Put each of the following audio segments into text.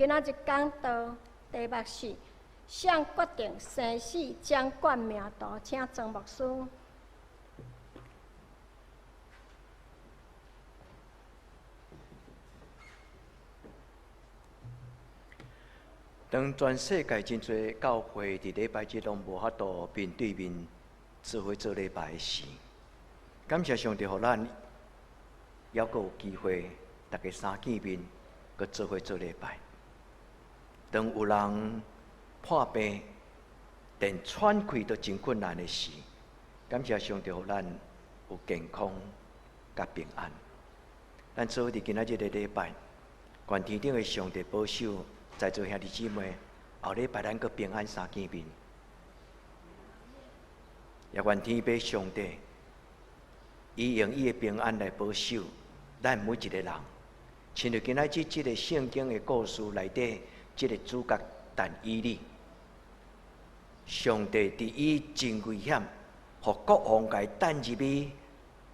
今仔日講道題目是誰決定生死掌管命途？請莊牧師。當全世界真濟教會佇禮拜日攏無法度面對面做伙做禮拜時，感謝上帝，予咱猶閣有機會，逐家相見面，閣做伙做禮拜。當有人破病，連喘氣都真困難的時，感謝上帝，予咱有健康佮平安。咱做伙佇今仔日的禮拜，願天頂的上帝保守在座兄弟姊妹，後禮拜咱閣平安相見面。也願天父上帝，伊用伊的平安來保守咱每一個人。親像今仔日這個聖經的故事內底，這個主角但以理，上帝佇伊真危險，予國王共伊擲入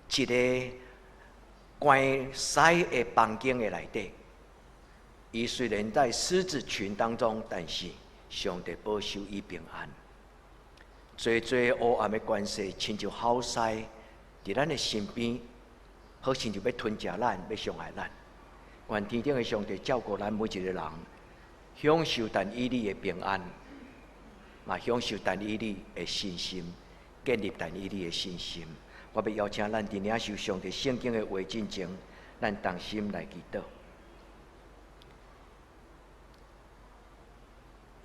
去一个關獅的房間的內底。伊雖然在獅子群當中，但是上帝保守伊平安。濟濟黑暗的權勢，親像吼獅佇咱的身邊，好親像欲吞食咱，欲傷害咱。願天頂的上帝照顧咱每一個人，享受但以理的平安，嘛享受但以理的信心，建立但以理的信心。我欲邀請咱佇領受上帝聖經的話進前，咱同心來祈禱。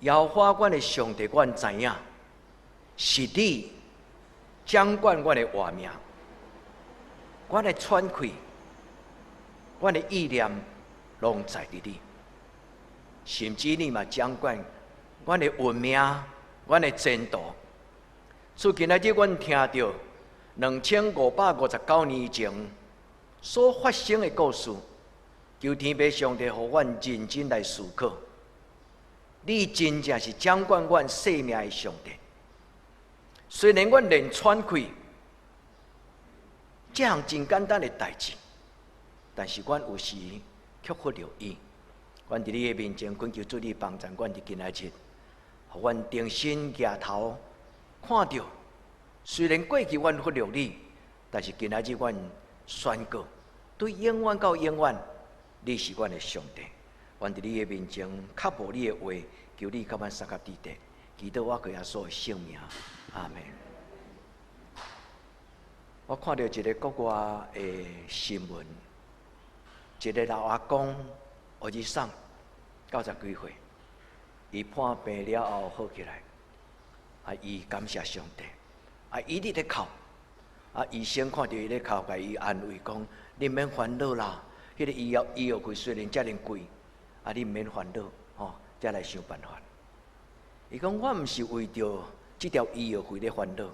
耶和華阮的上帝，阮知影是你掌管阮的活命，阮的喘氣，阮的意念，攏在佇你。甚至你嘛掌管阮的運命，阮的前途。主今仔日阮聽著2559年前所發生的故事，求天父上帝予阮認真來思考。你真正是掌管阮生命的上帝。雖然阮連喘氣這項真簡單的代誌，但是阮有時卻忽略伊。阮佇你的面前，懇求主你幫助阮佇今仔日，予阮重新舉頭看著。雖然過去阮忽略你，但是今仔日阮宣告，對永遠到永遠，你是阮的上帝。阮佇你的面前，渴慕你的話，求你佮阮相佮佇咧，祈禱我靠耶穌的聖名，阿們。我看著一个國外的新聞，一个老阿公，おじさん，九十幾歲，伊破病了後好起來，啊，伊感謝上帝，啊，伊一直咧哭，啊，醫生看著伊咧哭，共伊安慰講：你毋免煩惱啦，彼个醫藥費雖然遮爾貴。啊！你毋免煩惱，吼，才來想辦法。伊講我毋是為著這條醫藥費咧煩惱，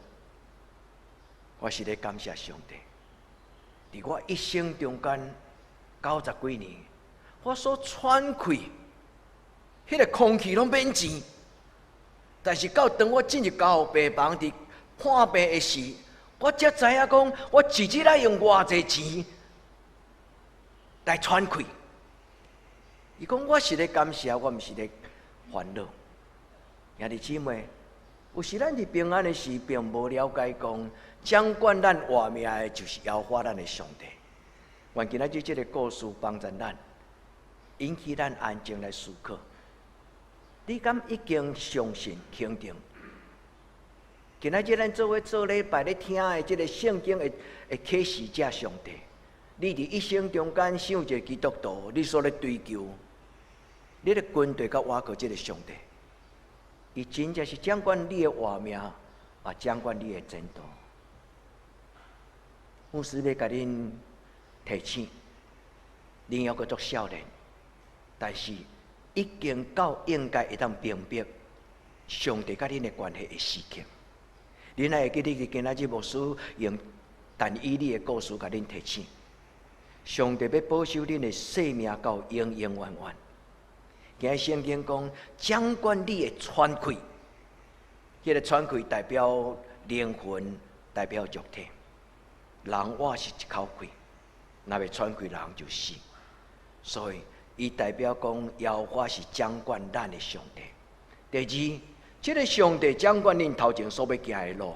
我是咧感謝上帝。佇我一生中間九十幾年，我所喘氣，彼个空氣攏免錢。但是到當我進入加護病房佇看病的時，我才知影講，我一日愛用偌濟錢來喘氣。伊講我是咧感謝，我毋是咧煩惱。兄弟姊妹，有時咱佇平安的時，並無了解講掌管咱活命的，就是耶和華咱的上帝。願今仔日這个故事幫助咱，引起咱安靜來思考。你敢已經相信肯定？今仔日咱做伙做禮拜咧聽的這个聖經的啟示者上帝，你佇一生中間想一个基督徒，你所咧追求，你咧跟隨佮倚靠這个上帝，伊真正是掌管你的活命，也掌管你的前途。牧師欲共恁提醒，恁猶閣足少年，但是已經到應該會當明白上帝佮恁的關係的時刻。恁還會記得今仔日牧師用但以理的故事共恁提醒，上帝欲保守恁的生命到永永遠遠。今日聖經講，掌管你的喘氣，彼个喘氣代表靈魂，代表肉體。人活是一口氣，若袂喘氣，人就死。所以伊代表講耶和華是掌管咱的上帝。第二，這个上帝掌管恁頭前所欲行的路，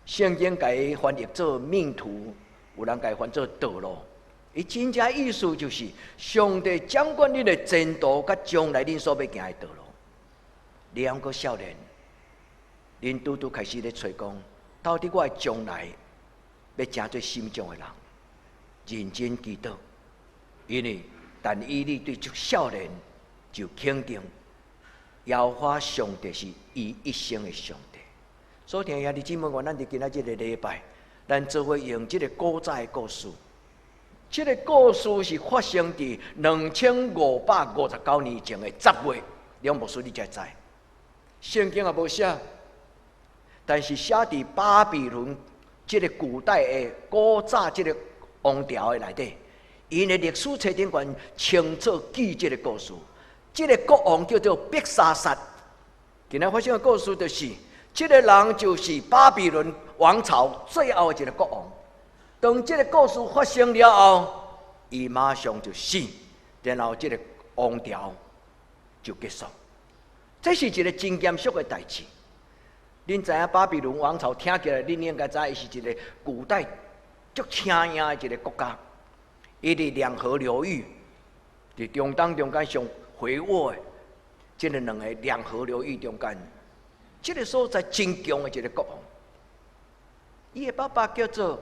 聖經共伊翻譯做命途，有人共伊翻做道路。伊真正意思就是上帝掌管恁的前途，佮將來恁所欲行的道路。兩個少年，恁拄拄開始咧揣講，到底我的將來欲成做啥物種的人？認真祈禱，因為但以理對這少年就肯定，耶和華上帝是伊一生的上帝。所以，兄弟姊妹，我咱佇今仔這个禮拜，咱做伙用這个古早的故事。這个故事是發生佇2559年前的10月，兩牧師你才知。聖經也無寫，但是寫佇巴比倫這个古代的古早這个王朝的內底，𪜶的歷史冊頂懸清楚記這个故事。這个國王叫做伯沙撒。今仔發生的故事就是，這个人就是巴比倫王朝最後的一个國王。當這个故事發生了後，伊馬上就死，然後這个王朝就結束。這是一个真嚴肅的代誌。恁知影巴比倫王朝聽起來，恁應該知伊是一个古代足請名的一个國家。伊佇兩河流域，佇中東中間上肥沃的這个兩个兩河流域中間，這个所在真強的一个國王。伊的爸爸叫做，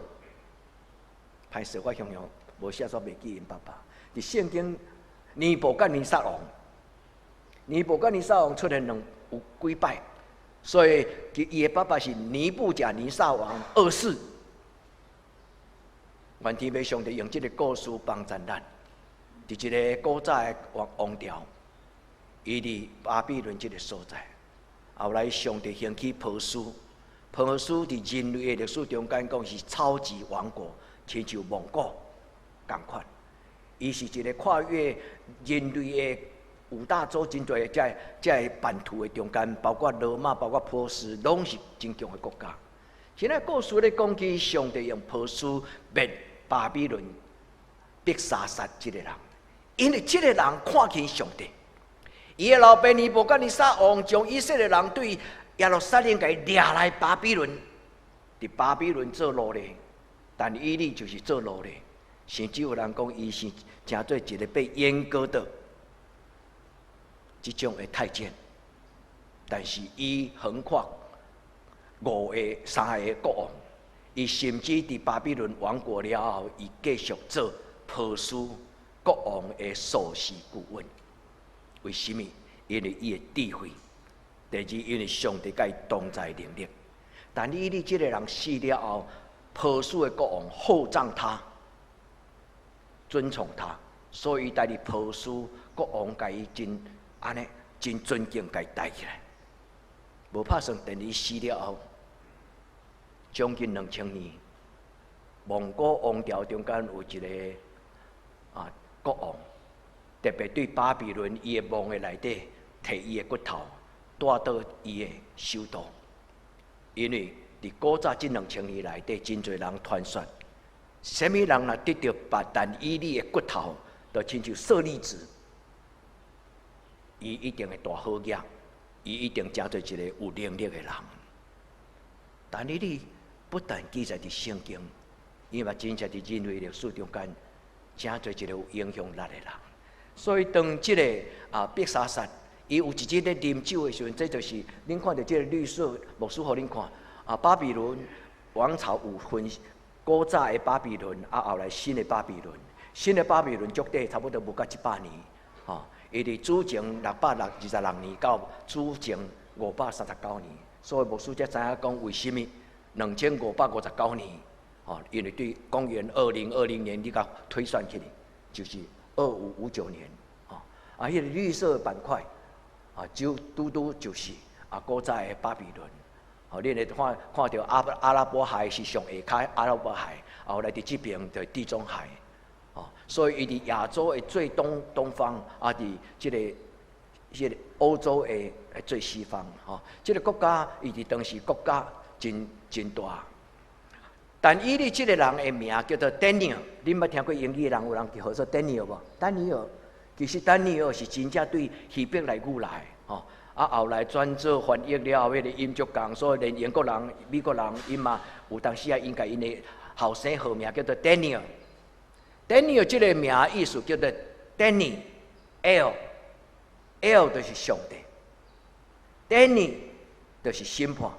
歹勢，我形容無寫煞袂記𪜶爸爸。佇聖經尼布甲尼撒王，尼布甲尼撒王出現兩有幾擺，所以伊的爸爸是尼布甲尼撒王二世。願天父上帝用這个故事幫助咱，佇這个古早的王王朝，伊佇巴比倫這个所在，後來上帝興起波斯，波斯佇人類的歷史中間講是超級王國，親像蒙古仝款，伊是一个跨越人類的五大洲真濟這个版圖的中間，包括羅馬、包括波斯，攏是真強的國家。現在故事咧講起，上帝用波斯滅巴比倫伯沙撒這个人，因為這个人看輕上帝，伊的老爸尼布甲尼撒王將以色列人對耶路撒冷共伊掠來巴比倫，佇巴比倫做奴隸，但以理就是做奴隸，甚至有人講伊是成做一个被閹割的這種的太監，但是伊橫跨五个、三个國王，伊甚至佇巴比倫亡國了後，伊繼續做波斯國王的首席顧問。為什麼？因為伊的智慧。第二，因為上帝佮伊同在能力。但以理這个人死了後，波斯的國王厚葬他，尊崇他，所以佇波斯國王共伊真按呢真尊敬，共伊抬起來。無拍算，等伊死了後，將近2000年，蒙古王朝中間有一个國王，特別對巴比倫伊的墓的內底提伊的骨頭，帶到伊的首都。因為佇古早這兩千年內底，真濟人傳說，啥物人若得著但以理的骨頭，就親像舍利子，伊一定會大好額。伊一定成做一个有能力的人。但以理不但記載佇聖經，伊嘛真正佇人類歷史中間，成做一个有影響力的人。所以當這个伯沙撒，伊有一日咧啉酒的時陣，這就是恁看著這个綠色牧師予恁看巴比倫王朝有分古早的巴比倫，後來新的巴比倫，新的巴比倫足短，差不多無到100年，吼。伊佇主前626年到主前539年，所以牧師才知影講為啥物2559年，吼，因為對公元2020年你共推算起來，就是2559年，吼，彼个綠色板塊，就拄拄就是古早的巴比倫，吼，恁會看看著阿拉伯海是上下跤阿拉伯海，後來佇這邊就地中海。所以伊佇亞洲的最東東方，佇這个歐洲的最西方，吼，這个國家伊佇當時國家真真大。但以理這个人的名叫做 Daniel，恁捌聽過英語人有人叫做 Daniel 無？丹尼爾，其實但尼爾是真正對希伯來語來，吼。啊，後來轉做翻譯了後，彼個音足仝，所以連英國人、美國人，𪜶嘛有當時啊，𪜶共𪜶的後生號名叫做 Daniel。Daniel 這個名意思叫做 Danny，El，El 就是上帝，Danny 就是審判，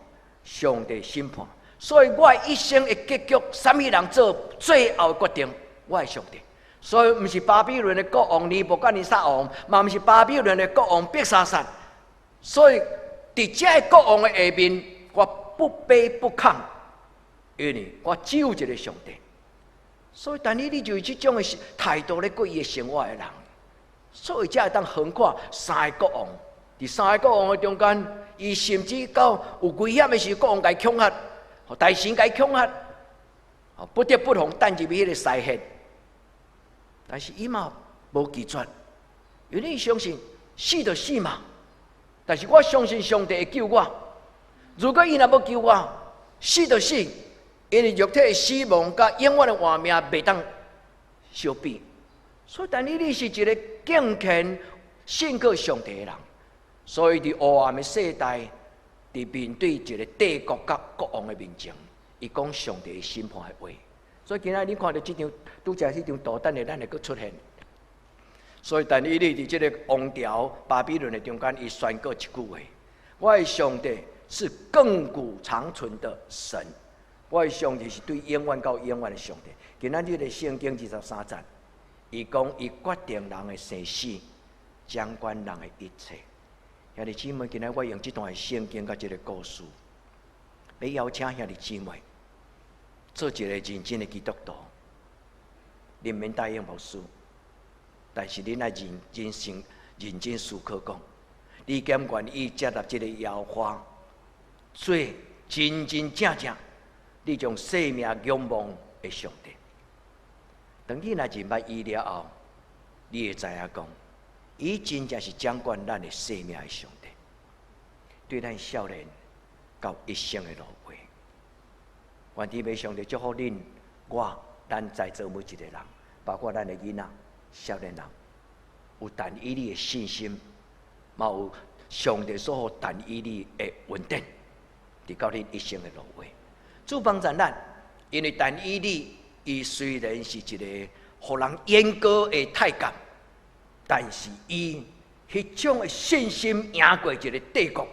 上帝審判。所以我一生的結局，啥物人做最後的決定？我的上帝。所以毋是巴比倫的國王尼布甲尼撒王，嘛毋是巴比倫的國王伯沙撒。所以，佇這个國王的下面，我不卑不亢，因為我只有一個上帝。所以，但以理就是這種的態度咧過伊的生活的人，所以才會當橫跨三个國王。佇三个國王的中間，伊甚至到有危險的時候，國王共伊恐嚇，大臣共伊恐嚇，不得不予擲入去彼个獅穴。但是伊嘛無拒絕，因為伊相信死就死嘛。但是我相信上帝會救我。如果伊若欲救我，死就死，因為肉體的死亡佮永遠的活命袂當相比。所以，但以理是一個敬虔信靠上帝的人。所以，佇黑暗的世代，佇面對一個帝國佮國王的面前，伊講上帝的審判的話。所以，今仔日你看著這張拄才彼張圖，等下咱會閣出現。所以，但以理佇這個王朝巴比倫的中間，伊宣告一句話：我的上帝是亙古長存的神，我的上帝是對永遠到永遠的上帝。今仔日的聖經23節，伊講伊決定人的生死，掌管人的一切。兄弟姊妹，今仔我用這段聖經佮這个故事，欲邀請兄弟姊妹做一個認真的基督徒，恁免答應牧師。但是恁愛認真心、認真思考講，你敢願意接納這个耶和華做真真正正你將生命仰望的上帝？當你若認捌伊了後，你會知影講，伊真正是掌管咱的生命的上帝，對咱少年到一生的路尾。願天父上帝祝福恁、我、咱在座每一个人，包括咱的囡仔、少年人，有但以理的信心，嘛有上帝所予但以理的恩典，直到恁一生的路尾。主幫助咱，因為但以理伊雖然是一個予人閹割的太監，但是伊彼種的信心贏過一個帝國。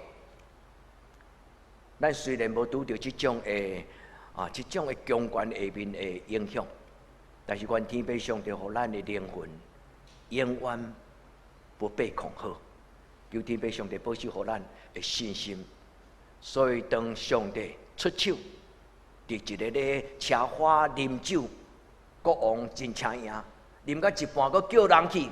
咱雖然無拄著這種的強權下面的影響，但是願天父上帝予咱的靈魂永遠不被恐嚇。求天父上帝保守予咱的信心。所以當上帝出手，佇一个咧奢華啉酒，國王真請贏，啉到一半，閣叫人去，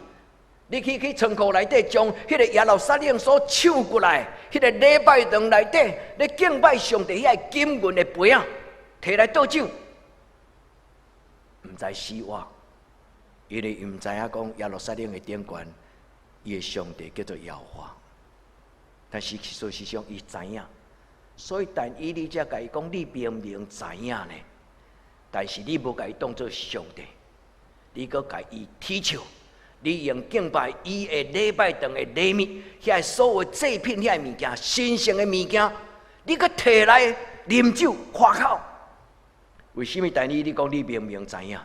你去倉庫內底將彼个耶路撒冷所搶過來，彼个禮拜堂內底咧敬拜上帝彼个金銀的杯仔，提來倒酒。毋知死活，因為伊毋知影講耶路撒冷的頂懸，伊的上帝叫做耶和華。但是事實上伊知影，所以但以理才共伊講，你明明知影呢，但是你無共伊當做上帝，你閣共伊取笑，你用敬拜伊的禮拜堂的禮物，遐所有祭品遐物件，神聖的物件，你閣提來啉酒誇口。為啥物但以理講你明明知影？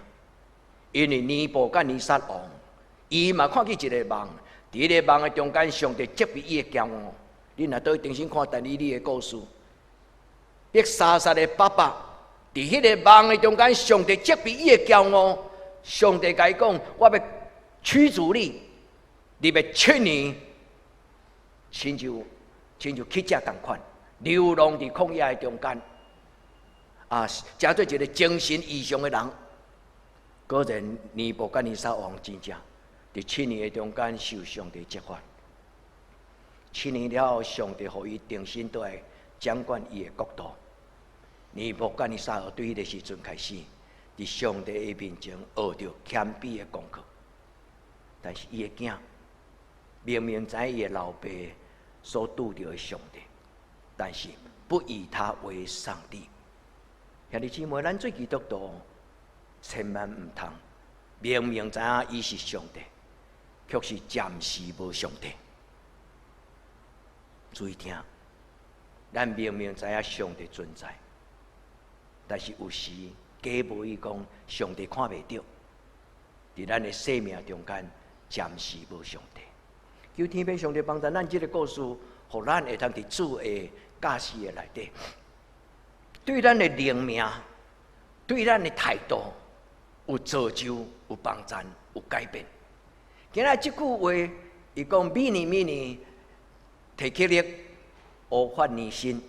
因為尼布甲尼撒王，伊嘛看見一个夢，佇彼个夢的中間，上帝責備伊的驕傲。你若倒去重新看但以理的故事，伯沙撒的爸爸佇彼个夢的中間，上帝責備伊的驕傲。上帝共伊講：我欲驅逐你，你欲7年，親像乞食仝款，流浪佇曠野的中間。啊，成做一个精神異常的人。果然，尼布甲尼撒王真正佇七年的中間受上帝責罰。七年了後，上帝予伊重新倒來掌管伊的國度。尼布甲尼撒王對彼个時陣開始，佇上帝的面前學著謙卑的功課。但是伊的囝明明知伊的老爸所拄著的上帝，但是不以他為上帝。兄弟姊妹，咱做基督徒千萬毋通，明明知影伊是上帝，卻是暫時無上帝。注意聽，咱明明知影上帝存在，但是有時假無伊講上帝看袂著，佇咱的生命中間暫時無上帝。求天父上帝幫助咱這個故事，予咱會當佇主的教示的內底，對咱的靈命，對咱的態度有造就、有幫贊、有改變。今仔這句話，伊講米尼米尼提克勒烏法尼辛，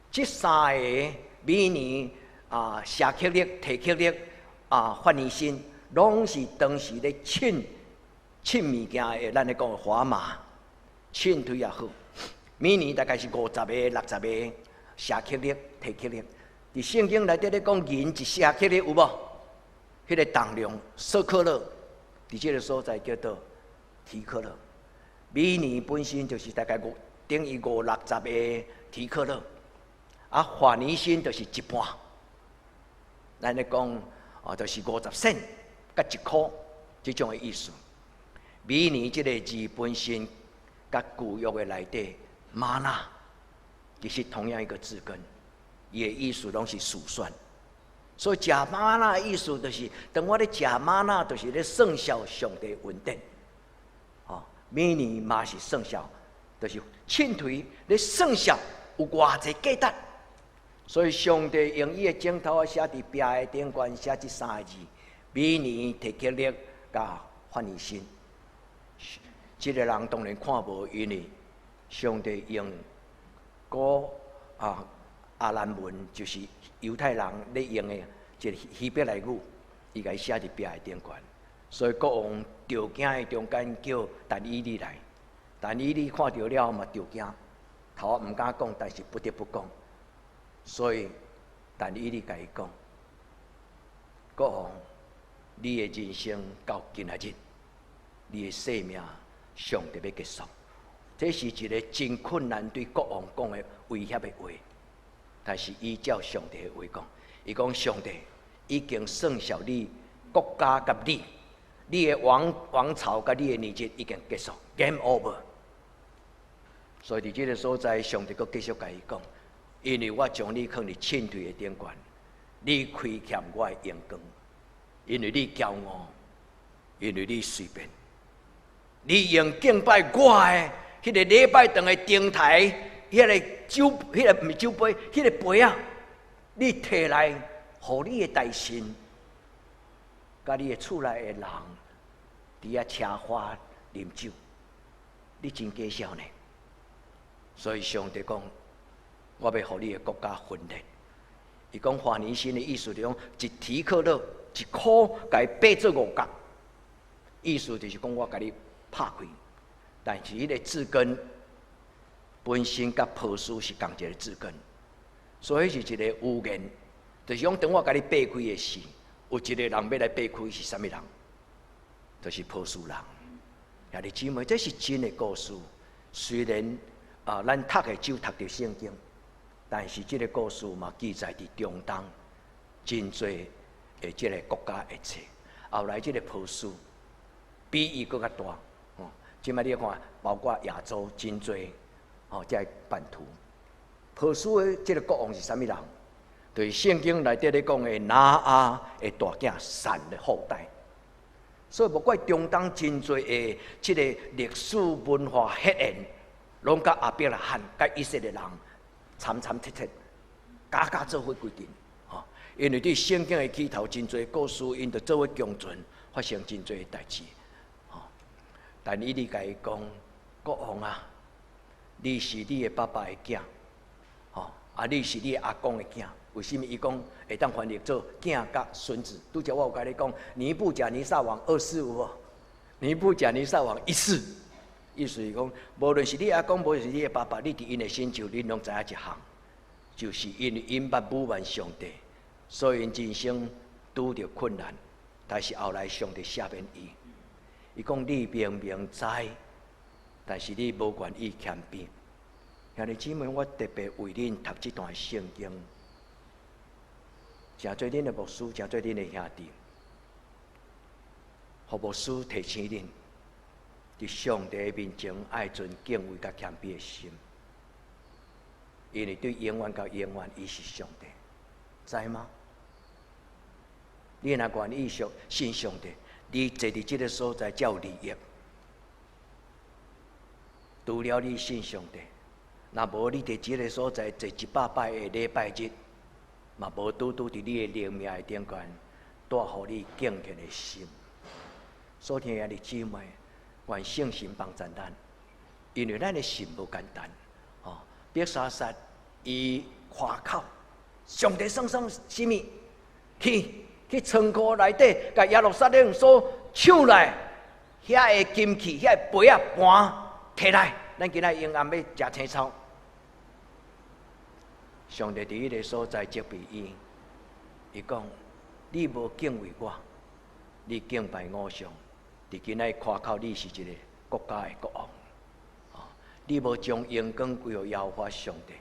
這三个米尼啊、舍客勒、提克勒啊、法尼辛，攏是當時咧稱稱物件的，咱咧講砝碼，稱推也好。米尼大概是50個、60個舍客勒、提克勒。佇聖經內底咧講銀一舍客勒有無？彼個重量舍客勒，佇這個所在叫做提克勒。米尼本身就是大概五等於五六十個提克勒，啊，法尼辛就是一半。咱咧講哦，就是50仙佮一箍這種的意思。米尼這个字本身，佮舊約的內底嗎哪，其實同樣一個字根，伊的意思攏是數算。所以食嗎哪的意思就是，當我咧食嗎哪，就是咧算數上帝恩典。哦，米尼嘛是算數，就是秤槌咧算數有偌濟價值。所以上帝用伊的指頭仔寫佇壁的頂懸，寫這三个字：米尼提克勒佮法尼辛。這个人當然看無，因為上帝用古啊亞蘭文，就是猶太人咧用的一個希伯來語，伊共伊寫佇壁的頂懸。所以國王著驚的中間叫但以理來，但以理看著了嘛著驚，頭毋敢講，但是不得不講。所以但以理共伊講：國王，你的人生到今仔日，你的生命上帝欲結束。這是一個真困難對國王講的威脅的話，但是伊照上帝的話講，伊講上帝已經算數你國家佮你，你的王朝佮你的年日已經結束，game over。所以佇這個所在，上帝閣繼續共伊講，因為我將你放佇秤槌的頂懸，你虧欠我的榮光，因為你驕傲，因為你隨便，你用敬拜我的彼个禮拜堂的頂台，彼个酒，彼个毋是酒杯，彼个杯仔，你提來，予你的大臣，佮你的厝內的人，佇遐奢華啉酒，你真假笑呢。所以上帝講，我欲予你的國家分裂。伊講法尼辛的意思就講，一提克勒一箍，共伊擘做五角，意思就是講我共你拍開。但是彼个字根本身佮波斯是仝一个字根，所以是一個預言，就是講當我共你擘開的時，有一个人欲來擘開是啥物人？就是波斯人。兄弟姊妹，這是真的故事。雖然啊，咱讀的只有讀著聖經，但是這個故事嘛記載佇中東真濟的這个國家的冊。後來這个波斯比伊閣較大。這擺你看，包括亞洲真濟吼，這个版圖。波斯的這个國王是啥物人？就是聖經內底咧講的拿亞的大囝閃的後代。所以無怪中東真濟的這个歷史文化血緣，攏佮亞伯拉罕、佮以色列人參參切切，加加做伙規陣。吼，因為佇聖經的起頭真濟故事，𪜶就做伙共存，發生真濟代誌。但以理共伊講，國王啊，你是你的爸爸的囝，吼，啊，你是你的阿公的囝。為啥物伊講會當翻譯做囝佮孫子？拄才我有共你講，尼布甲尼撒王二世有無？尼布甲尼撒王一世，意思是講，無論是你阿公，無論是你的爸爸，你佇𪜶的成就，恁攏知影一項，就是因為𪜶捌侮慢上帝，所以𪜶人生拄著困難，但是後來上帝赦免伊。伊講你明明知，但是你無願意謙卑。兄弟姊妹，我特別為恁讀這段聖經，誠做恁的牧師，誠做恁的兄弟，予牧師提醒恁，佇上帝面前愛存敬畏佮謙卑的心，因為對永遠到永遠，伊是上帝，知嗎？你若願意相信上帝，你坐佇這个所在才有利益。除了你信上帝，若無你佇這个所在坐100擺的禮拜日，嘛無拄拄佇你的靈命的頂懸帶予你敬虔的心。所以兄弟姊妹，願聖神幫助咱，因為咱的信無簡單。哦，伯沙撒伊誇口，上帝算算啥物？去倉庫內底，共耶路撒冷所搶來遐个金器、遐个杯仔盤提來，咱今仔永暗欲食青草。上帝佇彼个所在責備伊，伊講：你無敬畏我，你敬拜偶像，佇今仔誇口你是一個國家的國王，你無將榮光歸予耶和華上帝，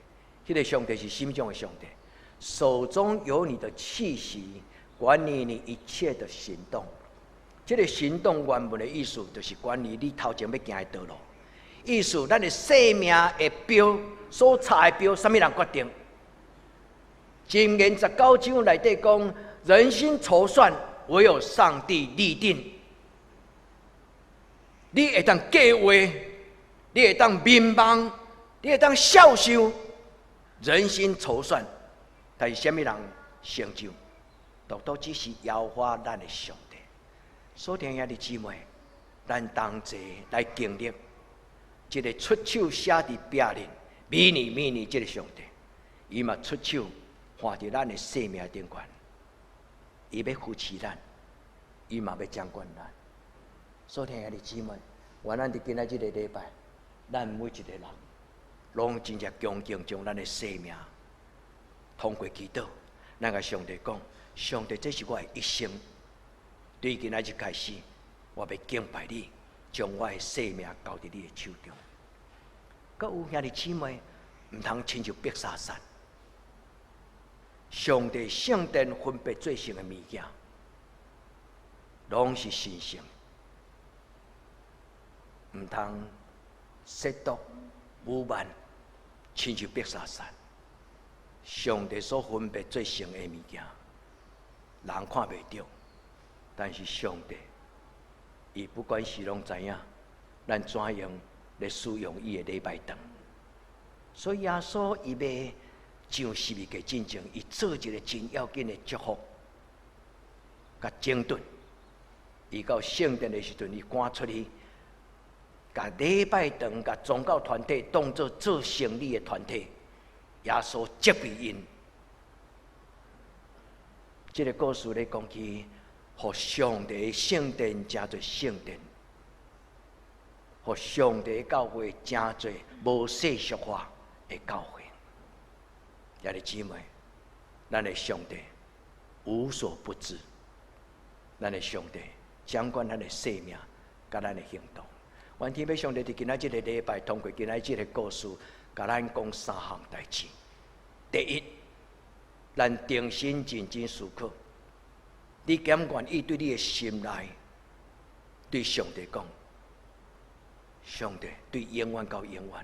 彼個上帝是啥物種的上帝？手中有你的氣息，管理你一切的行動。這個行動原文的意思，就是管理你頭前欲行的道路。意思，咱的生命的標所插的標，啥物人決定？箴言19章內底講，人心籌算，唯有上帝立定。你會當計劃，你會當眠夢，你會當享受。人心籌算，但是啥物人成就？獨獨只是耶和華咱的上帝。所以兄弟姊妹，咱同齊來經歷這个出手寫佇壁面，冥年冥年這个上帝，伊嘛出手看佇咱的生命頂懸，伊欲扶持咱，伊嘛欲掌管咱。所以兄弟姊妹，願咱佇今仔這个禮拜，咱每一个人攏真正恭敬將咱的生命通過祈禱，咱共上帝講：上帝，這是我的一生。對今仔日開始，我欲敬拜你，將我的生命交佇你的手中。閣有兄弟姊妹，毋通親像伯沙撒，上帝聖殿分別做聖的物件，攏是神聖，毋通褻瀆侮慢，親像伯沙撒。上帝所分別做聖的物件，人看袂著，但是上帝，伊不管是攏知影，咱怎樣來使用伊的禮拜堂。所以耶穌伊欲上十字架進前，伊做一个真要緊的祝福，共整頓。伊到聖殿的時陣，伊趕出去，共禮拜堂、共宗教團體當做做生意的團體，耶穌責備𪜶。這个故事咧講起，予上帝聖殿成做聖殿，予上帝教會成做無世俗化的教會。兄弟姊妹，咱的上帝無所不知，咱的上帝掌管咱的生命，佮咱的行動。願天父上帝佇今仔這个禮拜，通過今仔這个故事，共咱講三項代誌。第一，咱重新認真思考，你敢願意對你的心內，對上帝講：上帝對永遠到永遠。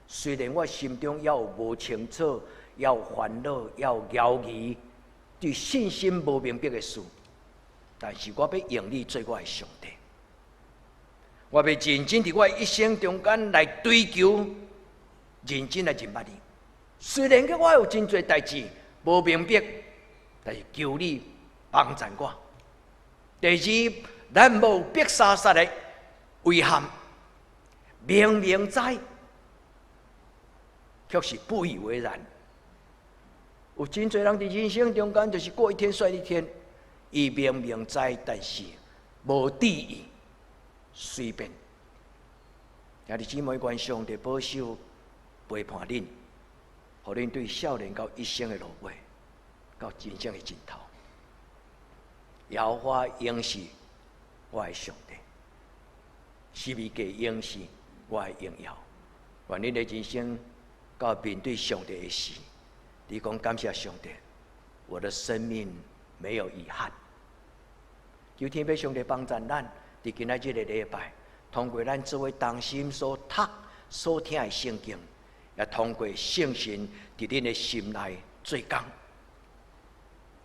雖然我心中猶有無清楚，猶有煩惱，猶有猶疑，對信心無明白的事，但是我欲用你做我的上帝。我欲認真佇我一生中間來追求，認真來認捌你。雖然講我有真濟代誌無明白，但是求你幫助我。第二，咱無伯沙撒的遺憾，明明知，卻是不以為然。有真濟人佇人生中間，就是過一天算一天。伊明明知，但是無注意，隨便。兄弟姊妹，願上帝保守陪伴恁，予恁對少年到一生的路尾，到人生的盡頭。耶和華應是我的上帝，十字架應是我的榮耀。願恁的人生到面對上帝的時，你講感謝上帝，我的生命沒有遺憾。求天父上帝幫助咱，佇今仔這个禮拜，通過咱做伙同心所讀、所聽的聖經，也通過聖神佇恁的心內做工，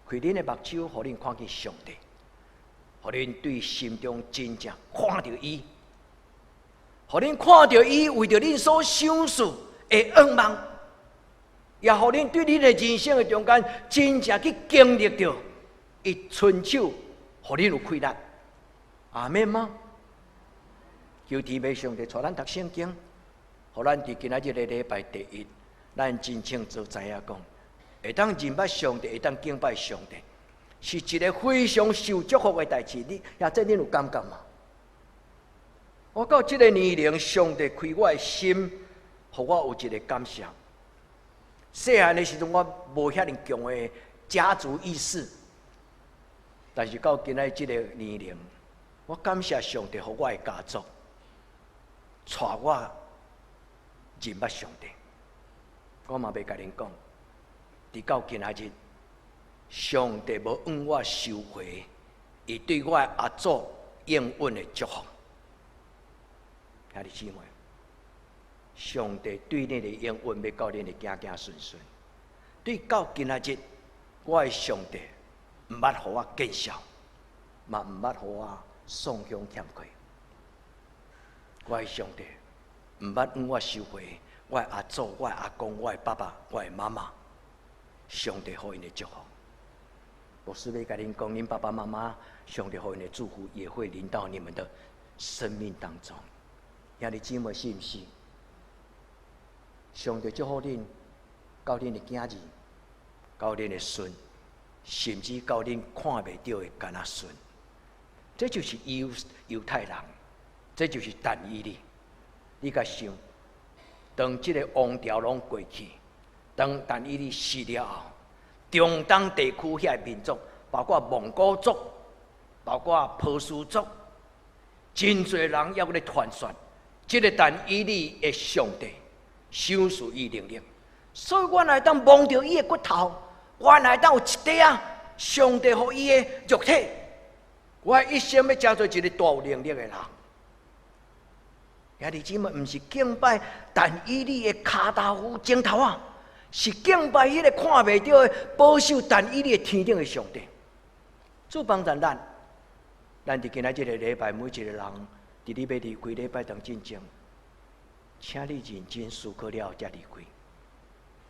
開恁的目睭，予恁看見上帝，予恁對心中真正看著伊，予恁看著伊為著恁所賞賜的願望，也予恁對恁的人生的中間真正去經歷著伊伸手，予恁有氣力。阿們嗎？求天父上帝帶咱讀聖經，予咱佇今仔日的禮拜第一，咱真清楚知影講，會當認捌上帝，會當敬拜上帝，是一個非常受祝福的代誌。你也這恁有感覺嗎？我到這個年齡，上帝開我的心，予我有一個感謝。細漢的時陣，我無遐爾強的家族意識，但是到今仔這個年齡，我感謝上帝，予我的家族帶我認捌上帝。我嘛欲共恁講，直到今仔日，上帝無向我收回伊對我的阿祖應允的祝福。兄弟姊妹，上帝對你的應允欲到恁的子子孫孫，對到今仔日，我的上帝毋捌予我見笑，嘛毋捌予我喪鄉欠缺。我的上帝毋捌向我收回我的阿祖、我的阿公、我的爸爸、我的媽媽，上帝予𪜶的祝福。牧師欲共恁講，恁爸爸媽媽，上帝予𪜶的祝福也會臨到你們的生命當中。兄弟姊妹，是毋是？上帝祝福恁，到恁的囝兒，到恁的孫，甚至到恁看袂著的囡仔孫。這就是猶猶太人，這就是但以理。你共想，當這個王朝攏過去，當但以理死了後，中東地區遐個民族，包括蒙古族，包括波斯族，真濟人猶閣咧傳說，這個但以理的上帝賞賜伊能力，所以阮會當摸著伊的骨頭，阮會當有一塊仔上帝予伊的肉體。我一生欲成做一個大有能力的人。兄弟姊妹，毋是敬拜但以理的跤踏夫鐘頭仔，是敬拜彼個看袂著的保守但以理的天頂的上帝。主幫助咱，咱佇今仔這個禮拜，每一個人佇你欲離開禮拜堂進前，請你認真思考了後才離開。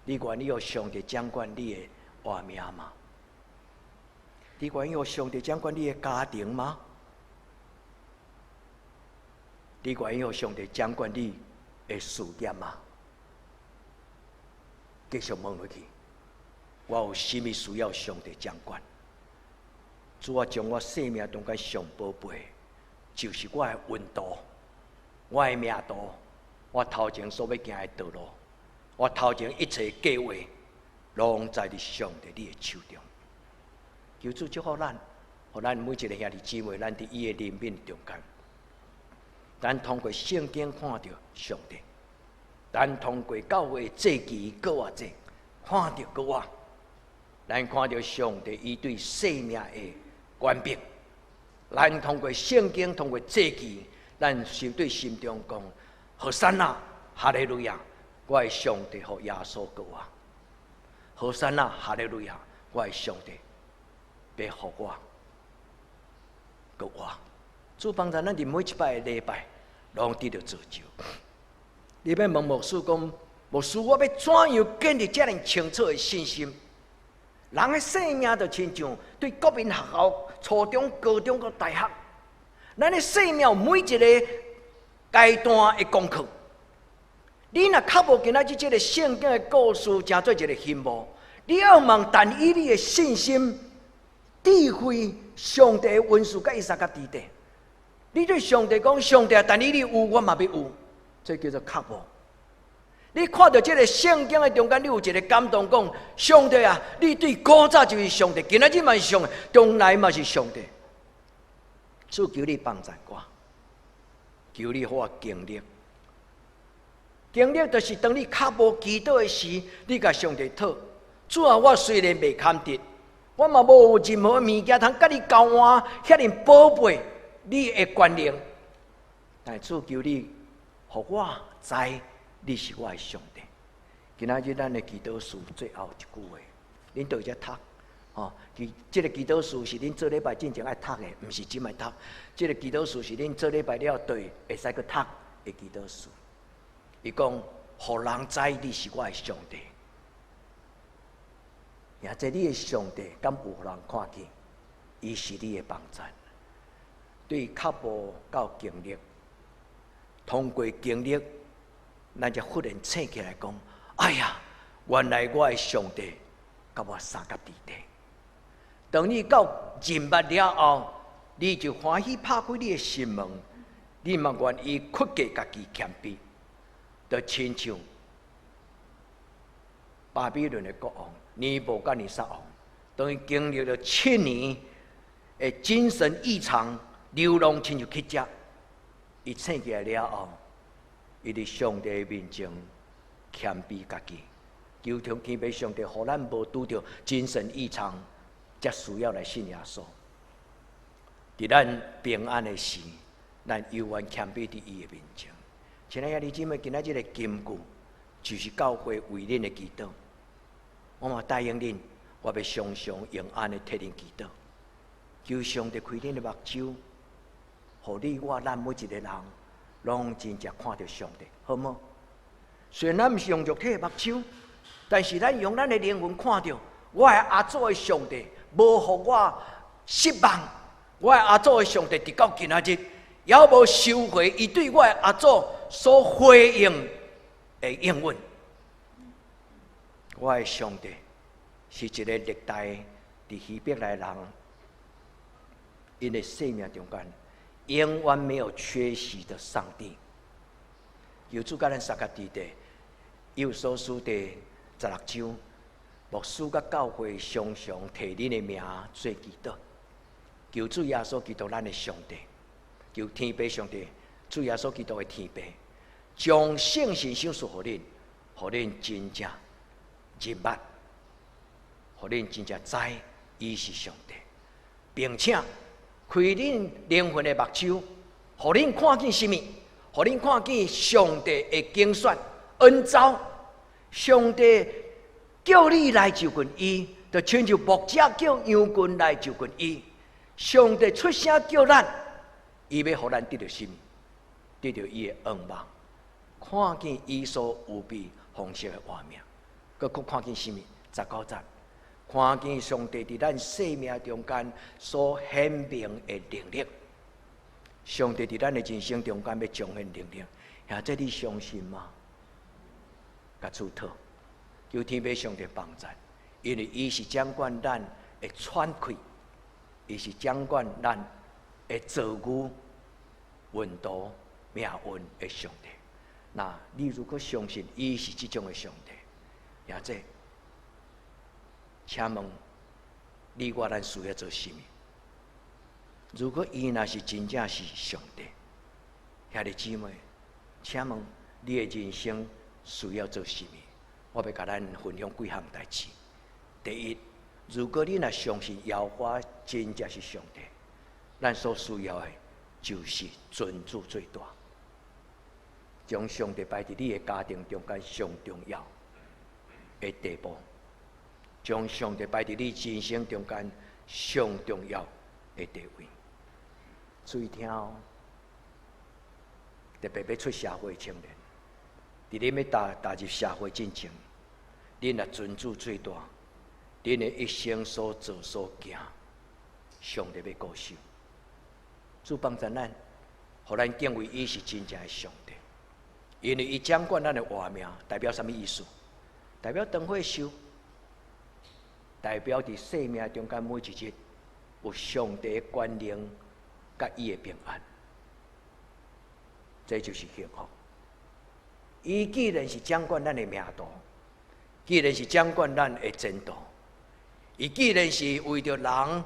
你願意予上帝掌管你的活命嗎？你願意予上帝掌管你的家庭嗎？你願意予上帝掌管你的事業嗎？繼續問落去，我有啥物需要上帝掌管？主啊，將我生命中間上寶貝，就是我的運途，我的命途，我頭前所欲行的道路，我頭前一切計劃，攏在佇上帝你的手中。求主祝福咱，予咱每一個兄弟姊妹，咱佇伊的憐憫中間，咱通過聖經看著上帝，咱通過教會祭期閣活祭，看著閣活，咱看著上帝伊對生命的權柄，咱通過聖經，通過祭期，咱心對心中講：和散那，哈利路亞！我的上帝予耶穌閣活。和散那，哈利路亞！我的上帝欲予我閣活。主幫助咱佇每一擺的禮拜，攏得著造就。你欲問牧師講，牧師，我欲怎樣建立遮爾清楚的信心？人的生命就親像對國民學校初中、高中閣大學，咱的生命每一個階段的功課，你若較無今仔日這個聖經的故事，成做一個興望，你欲問，但以理的信心、智慧、上帝的恩賜佮伊相佮佇底，你對上帝講：上帝啊，但以理有，我嘛欲有，這叫做較無。你看著這個聖經的中間，你有一個感動，講上帝啊，你對古早就是上帝，今仔日嘛是上帝，將來嘛是上帝。主求你幫助我，求你予我經歷。經歷就是當你較無祈禱的時，你共上帝討。主啊，我雖然袂堪得，我嘛無任何物件通佮你交換，遐爾寶貝你的權能。但主求你，予我知你是我的上帝。今仔日咱的祈禱詞最後一句話，恁佗位讀？吼，其這个祈禱詞是恁做禮拜進前愛讀的，毋是這擺讀。這个祈禱詞是恁做禮拜了對會使閣讀的祈禱詞。伊講，予人知你是我的上帝。也這你的上帝，敢有予人看見？伊是你的幫贊。對腳步到經歷，通過經歷，咱才忽然醒起來講：哎呀，原來我的上帝佮我相佮佇咧。當你到認捌了後，你就歡喜拍開你的心門，你嘛願意屈低家己謙卑，就親像巴比倫的國王尼布甲尼撒王，當伊經歷了7年的精神異常，流浪親像乞食，伊醒起來了後，伊佇上帝面前謙卑家己，求天父上帝，予咱無拄著精神異常，才需要來信耶穌。佇咱平安的時，咱猶原謙卑佇伊的面前。親愛的兄弟姊妹，今仔這个金句，就是教會為恁的祈禱。我嘛答應恁，我欲常常用按呢替恁祈禱，求上帝開恁的目睭，予你我咱每一个人，攏真正看著上帝，好無？雖然咱毋是用肉體的目睭，但是咱用咱的靈魂看著，我的阿祖的上帝。無予我失望，我的阿祖的上帝直到今仔日，猶無收回伊對我的阿祖所回應的應允。我的上帝是一个歷代佇希伯來人，𪜶的生命中間永遠沒有缺席的上帝。求主佮咱相佮佇咧，以弗所書第16章。牧師佮教會常常提恁的名做祈禱，求主耶穌基督咱的上帝，求天父上帝，主耶穌基督的天父，將聖神賞賜予恁，予恁真正認捌，予恁真正知伊是上帝，並且開恁靈魂的目睭，予恁看見啥物？予恁看見上帝的揀選恩召，上帝叫你來就近伊，就親像牧者叫羊群來就近伊。上帝出聲叫咱，伊欲予咱得著啥物？得著伊的恩望，看見伊所預備豐盛的活命，閣閣看見啥物？19節，看見上帝佇咱生命中間所顯明的能力。上帝佇咱的人生中間欲彰顯能力，兄弟你相信嗎？共主討。求天父上帝幫贊，因為伊是掌管咱的喘氣，伊是掌管咱的遭遇、運途、命運的上帝。那你如果相信伊是這種的上帝，兄弟，請問你我咱需要做啥物？如果伊若是真正是上帝，兄弟姊妹，請問你的人生需要做啥物？我欲共咱分享幾項代誌。第一，如果你若相信耶和華真正是上帝，咱所需要的就是尊主最大，將上帝擺佇你的家庭中間上重要的地步，將上帝擺佇你人生中間上重要的地位。注意聽哦，特別欲出社會青年，佇恁欲踏入社會進前，恁若尊主最大，恁的一生所做所行，上帝欲顧守。主幫助咱，予咱敬畏伊是真正的上帝，因為伊掌管咱的活命，代表啥物意思？代表長歲壽，代表佇生命中間每一日有上帝的權能佮伊的平安，這就是幸福。伊既然是掌管咱的命途，既然是掌管咱的前途，伊既然是為著人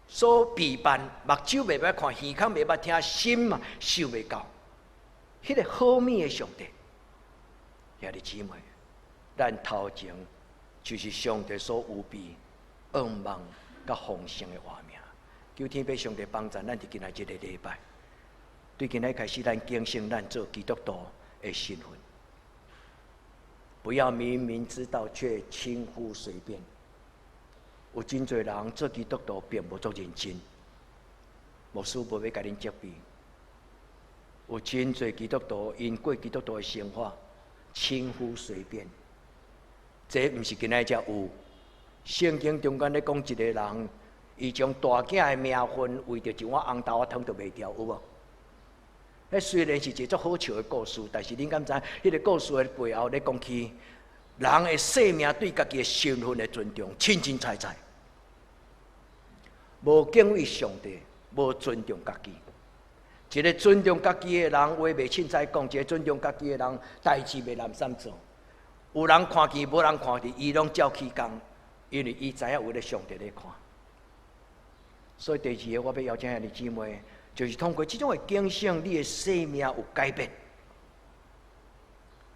所備辦，目睭袂捌看，耳孔袂捌聽，心嘛想袂到，彼个好物的上帝，兄弟姊妹，咱頭前就是上帝所預備恩望佮豐盛的活命。求天父上帝幫助咱佇今仔這个禮拜，對今仔開始，咱警醒咱做基督徒的身份，不要明明知道卻輕忽隨便。有真濟人做基督徒並無足認真，牧師無欲共恁責備。有真濟基督徒𪜶過基督徒的生活，輕忽隨便。這毋是今仔才有，聖經中間咧講一個人，伊將大囝的名分為著一碗紅豆仔湯就賣掉，有無？彼雖然是一個足好笑的故事，但是恁敢知彼個故事的背後咧講起人的生命對家己的身份的尊重，凊凊彩彩，無敬畏上帝，無尊重家己。一個尊重家己的人，話袂凊彩講；一個尊重家己的人，代誌袂濫散做。有人看見，無人看見，伊攏照起工，因為伊知影有咧上帝咧看。所以第二个，我欲邀請兄弟姊妹，就是通過這種的警醒，你的生命有改變。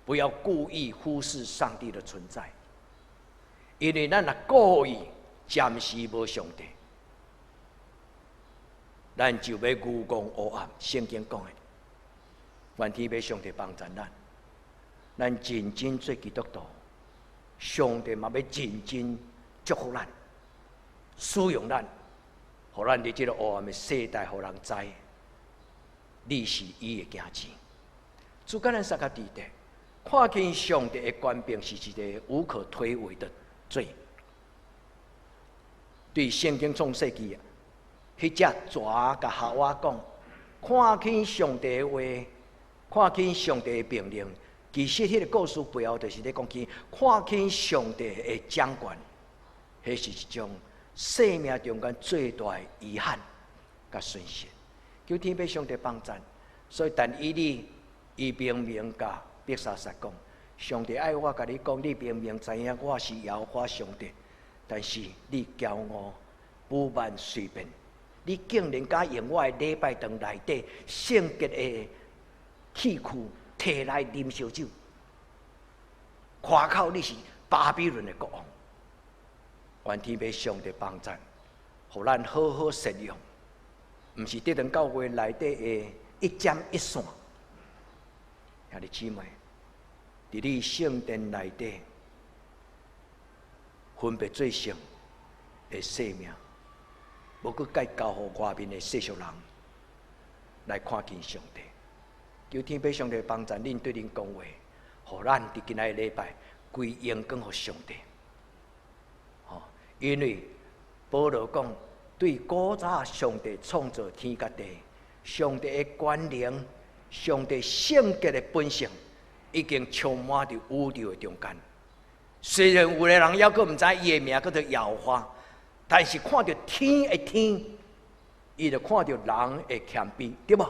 不要故意忽視上帝的存在，因為咱若故意暫時無上帝，咱就欲愚戇黑暗。聖經講的，願天父上帝幫助咱，咱認真做基督徒，上帝嘛欲認真祝福咱，使用咱，予咱佇這个黑暗的世代，予人知，你是伊的囝兒。主佮咱相佮佇咧，看輕上帝的權柄是一个無可推諉的罪。對聖經創世記，彼隻蛇共夏娃講，看輕上帝的話，看輕上帝的命令，其實彼个故事背後就是咧講起看輕上帝的掌權，彼是一種生命中間最大的遺憾佮損失。求天父上帝幫贊，所以但以理伊明明共伯沙撒講，上帝愛我共你講，你明明知影我是耶和華上帝，但是你驕傲、不滿隨便，你竟然敢用我的禮拜堂內底聖潔的器具提來啉燒酒，誇口你是巴比倫的國王。願天父上帝幫贊，予咱好好善用，毋是得堂教會內底的一針一線。兄弟姊妹，佇你聖殿內底分別做聖的生命，無閣該交予外面的世俗人來看輕上帝。求天父上帝幫助恁對恁講話，予咱佇今仔个禮拜歸榮光予上帝。吼，因為保羅講，對古早上帝創造天佮地，上帝的權能，上帝聖潔的本性，已經充滿佇宇宙的中間。雖然有的人猶閣毋知伊的名叫做耶和華，但是看著天的天，伊就看著人的謙卑，對無？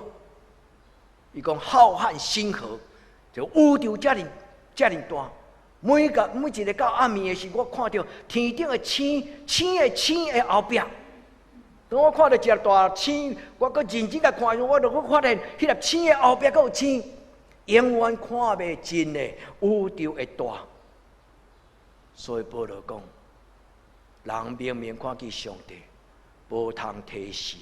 伊講浩瀚星河，就宇宙遮爾遮爾大，每個每一个到暗暝的時，我看著天頂的星，星的星的後壁。當我看著一粒大星，我閣認真共看，我就閣發現，彼粒星的後壁閣有星，永遠看袂盡的宇宙的大。所以保羅講，人明明看見上帝，無通提示。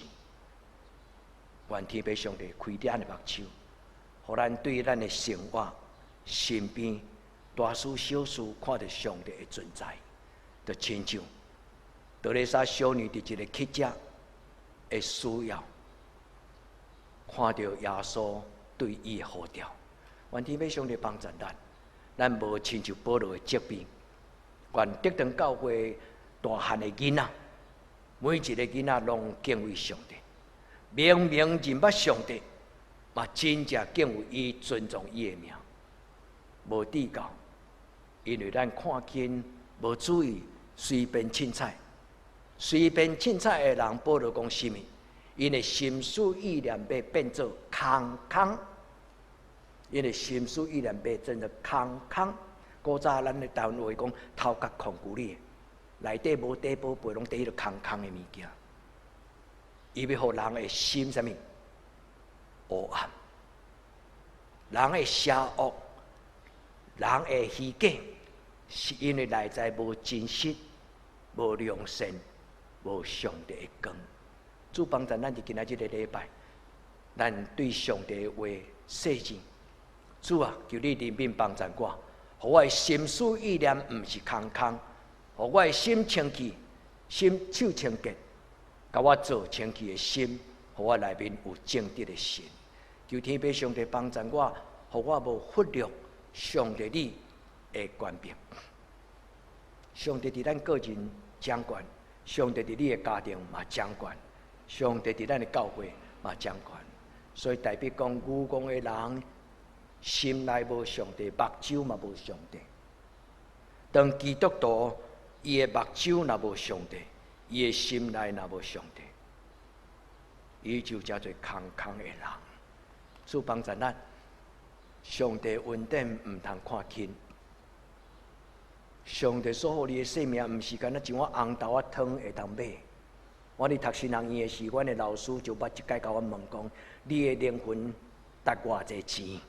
願天父上帝開咱的目睭，予咱對咱的生活、身邊大事小事看著上帝的存在，就親像德蕾莎修女佇一个乞者的需要，看著耶穌對伊的呼召。願天父上帝幫助咱，咱無親像保羅的責備。願得堂教會大漢的囡仔，每一个囡仔攏敬畏上帝，明明認捌上帝，嘛真正敬畏伊，尊重伊的名。無計較，因為咱看輕無注意，隨便凊彩，隨便凊彩的人，保羅講啥物？𪜶的心思意念欲變做空空，𪜶的心思意念欲變做空空。古早咱的台灣話講頭殼空龜哩，內底無底寶貝，攏佇彼个空空的物件。伊欲予人的心啥物？黑暗，人的邪惡，人的虛假，是因為內在無真實、無良善、無上帝的光。主幫助咱佇今仔這个禮拜，咱對上帝的話細緻。主啊，求你憐憫幫助我，予我的心思意念毋是空空，予我的心清氣，心手清潔，共我做清氣的心，予我內面有正直的神。求天父上帝幫助我，予我無忽略上帝你的權柄。上帝佇咱個人掌權，上帝佇你的家庭嘛掌權，上帝佇咱的教會嘛掌權。所以代表講，愚戇的人心內無上帝，目睭嘛無上帝。當基督徒伊的目睭若無上帝，伊的心內若無上帝，伊就成做空空的人。主幫助咱，上帝恩典毋通看輕。上帝所予你的生命，毋是干焦像我紅豆仔湯會當買。我佇讀神學院的時，阮的老師就捌一擺共阮問講：你的靈魂值偌濟錢？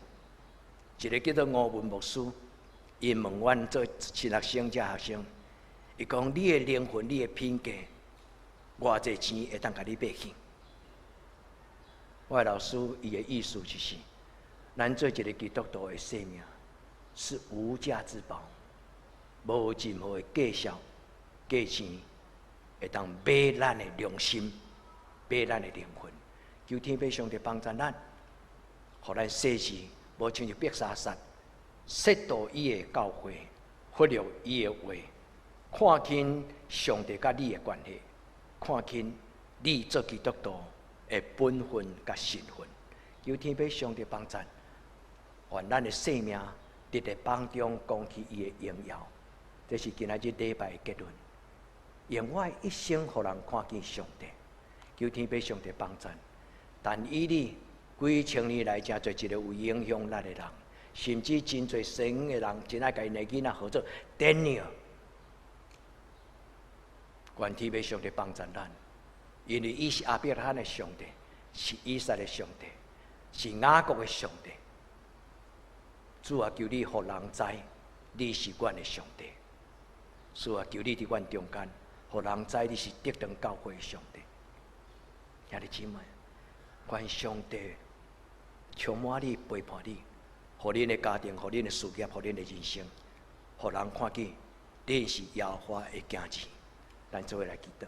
一个叫做吳文牧師，伊問阮做神學生這學生，伊講你的靈魂、你的品格，偌濟錢會當共你買去？我的老師伊的意思就是，咱做一个基督徒的生命是無價之寶，無任何的價數、價錢會當買咱的良心、買咱的靈魂。求天父上帝幫助咱，予咱細緻，無親像伯沙撒，褻瀆伊的教誨，忽略伊的話，看輕上帝佮你的關係，看輕你做基督徒的本分佮身份。求天父上帝幫助，願咱的生命佇列邦中講起伊的榮耀。這是今仔日禮拜的結論。用我的一生，予人看見上帝。求天父上帝幫助。但以理幾千年來，成做一个有影響力的人，甚至真濟西方的人，真愛共𪜶的囡仔號做 Daniel。願天父上帝幫助咱，因為伊是亞伯拉罕的上帝，是以撒的上帝，是雅各的上帝。主啊，求你予人知，你是阮的上帝。主啊，求你佇阮中間，予人知你是得堂教會的上帝。兄弟姊妹，願上帝充滿你，陪伴你，予恁的家庭，予恁的事業，予恁的人生，予人看見恁是耶和華的囝兒。咱做伙來祈禱。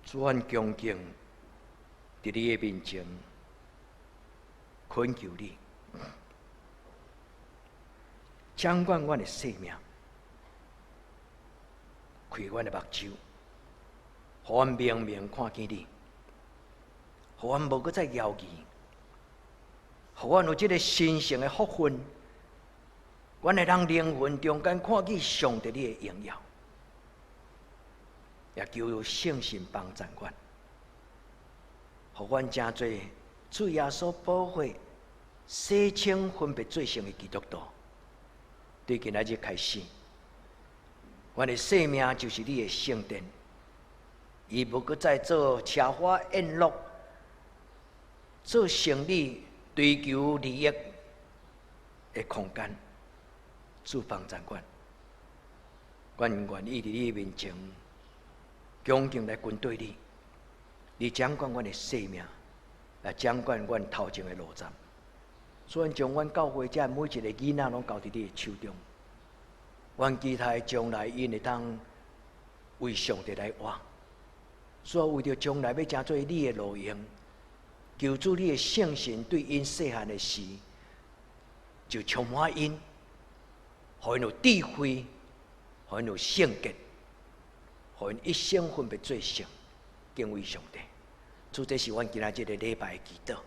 主，阮恭敬佇你的面前懇求你，掌管阮的生命，開阮的目睭，予阮明明看見你，予阮無閣再猶豫，予阮有這个神聖的福分，阮會當靈魂中間看見上帝你的榮耀，也求聖神幫助阮，予阮成做主耶穌寶血洗清分別罪聖的基督徒。對今仔日開始，阮的生命就是你的聖殿，伊無閣再做奢華宴樂、做生意追求利益的空間。主幫助阮，阮願意佇你面前恭敬來跟隨你，你掌管阮的生命，來掌管阮頭前的路程。主，阮將阮教會這每一个囡仔攏交佇你的手中，阮期待將來𪜶會當為上帝來活。主啊，為著將來欲成做你的路用，求主你的聖神對𪜶細漢的時，就充滿𪜶，予𪜶有智慧，予𪜶有聖潔，予𪜶一生分別做聖，敬畏上帝。主，這是阮今仔這个禮拜的祈禱，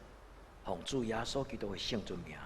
奉主耶穌基督的聖尊名。